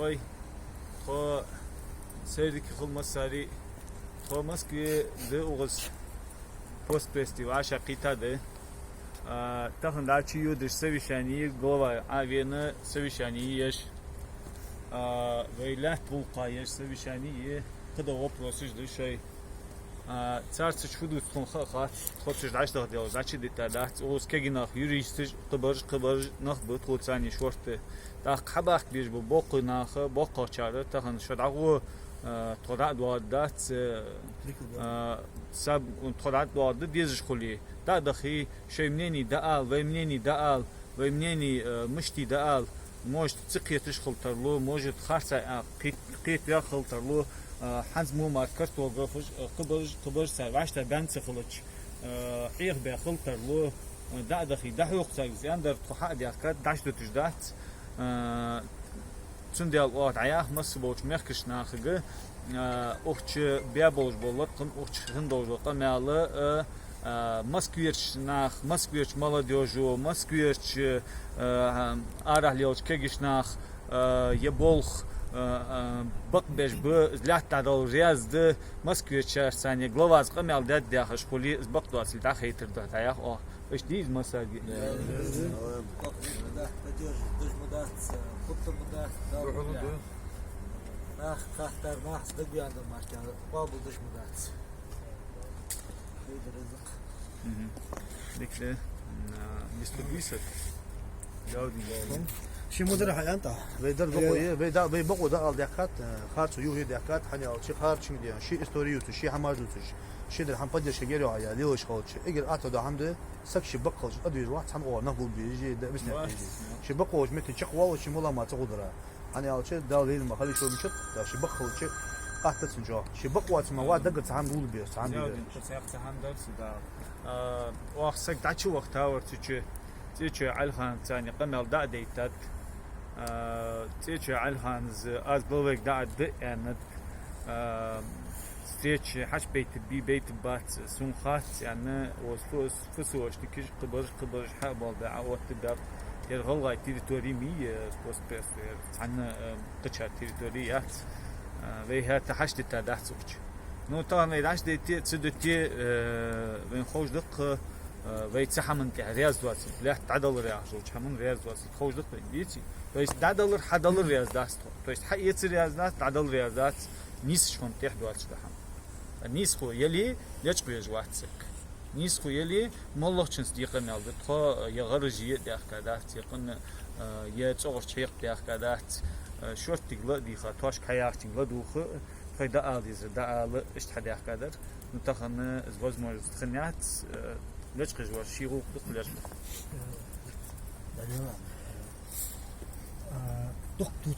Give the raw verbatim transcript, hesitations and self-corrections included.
Ой, тхо сайре дика хилда массане а, тхо Москве да укхаза, постпредстве вӀашагӀкхийтта да. А, тахан дӀачуйодаш совещани, глава Ӏовена совещани еш. А, вай лаьтта гӀулакха еш совещани, кхыдола вопросаш да шоай. А, царца чу фу дувц тхона ха а хац, тхо цу чу дӀачудахаделча, дӀачудита дац. Укхаза кегий нах, юристаш, кхыбараш, кхыбараш нах ба тхоца цхьана шортта. ТӀаккха хьабахка безаш ба боккхий нах, боккхагӀчар, тахан шо дӀагӀо, а, тхо дӀа а доагӀаргдац, а, а, са, тхо дӀа а доагӀаргда дезаш хуле. ДӀа а дахе, шоай мнени дӀа ала, вай мнени дӀа ала, вай мнени, э, мишта да ала, может, ца кхеташ хила тарлу, может, харцахьа кхет-, кхетаваь хила тарлу, э, хӀанз мо мара картографаш, э, кхыбараш, кхыбараш цар вӀаштӀехьа баьнна ца хилча, э, Ӏехабаь хила тарлу, э, дӀа а дахе, дӀахьокх царга из аьннадар тхо хьа а даьхкад, дӀачудуташ дац. Э, Цудухьа оаха дӀаяхар масса болча мехкарча нахага, а, укх чу баь болаш бола латкъам, укх чу хинна долаш дола къамаьл, а, а, Москверча наха, Москверча молодёжо, Москверча, а, арахьа лелача кегийча наха, а, ер болх, а, а, бакъбеш ба, лаьтта дӀадалар раьза да, Москверчарца цхьана главас къамаьл даьд яхаш хуле, из бакъ доацилга дӀахайтар да дӀаяхар оаха. Иштта дий из массане а? Да. Поддержка даже ма дац, хӀама дац, Дала. Нах хаттар, нах дагвенда мара, къоабал деш ма дац. Хьайдар Ризкъ. Мгм. Дика да, м, а, мистер Бисер. Ши мудар хьаянтӀа. Вай дар бакъо е, вай да, вай бакъо дӀаала даьхкад, э, харцо юхе даьхкад, хӀана аьлча харцо чунгден, ши истори ювцаш, ши хӀама ювцаш, ши дар хӀама поддержка герой хьая, лелаш хилча. Эггара атта да хӀама да, саг ший бакъ хилча а дезаш вац, цхьана оагӀорахьа нах гулбе, из да, мисне а дезаш. Ший бакъ волча метте чакхвоалача, мула ма ца гӀо дара. ХӀана аьлча, Дала лайна ма хила шо мичат, да, ший бакъ хилча, атта цун чӀоагӀа. Ший бакъ воацаш ма вац, даггара цхьа хӀама гулбе, цхьа хӀама бе. Цхьаькха цхьа хӀама дар цу Дала. А, оаха саг дӀачуваха тавар цу чу, ЦӀечой Ӏалиханца цхьана къамаьл дӀа а дайтад. А, ЦӀечой Ӏалиханас аз главайга дӀа а да аьннад. А, встреча хьачу байтаргбий, байтаргбац, сона хац, аьнна, оаха фу-, фусошникаш, кхыбараш, кхыбараш хьа а боалабаь, Ӏооттабаьб. Ер гӀалгӀай территори ма йий, э, постпредство, ер цхьанне, э, кхычар территори яц. А, вай хӀаьта хьачудита дац укх чу. Ну, тахан вай дӀачудите а, ца дите а, э, вайна ховш да-кх, э, вай цу хӀаман тӀехьа раьза доацилга, лаьтта дӀадалар яхаш долча хӀаман раьза доацилга ховш да-кх вайна, деций? То есть дӀадалар, хьадалар раьза дац тхо. То есть хьаэцар раьза дац, дӀадалар раьза дац, нийсача хӀаман тӀехьа доацаш да хӀама. Нийса хӀама яле, лечкъавеш вац саг. Нийса хӀама яле, моллагӀчунца декъа мел да тхо, е гӀараш е а даьхка дац, е къина, е цӀогӀарча хьекха даьхка дац, шорттига ла а дийха, тхоашка хьаяхачунга ла а дувха, тхоай дӀаала дезар дӀаала, иштта хьадаьхка дар. Ну, тахан из возможность хиннаяц, лечкъавеш вола ший гӀулакх да-кх лечкъа. А, дукха ту-,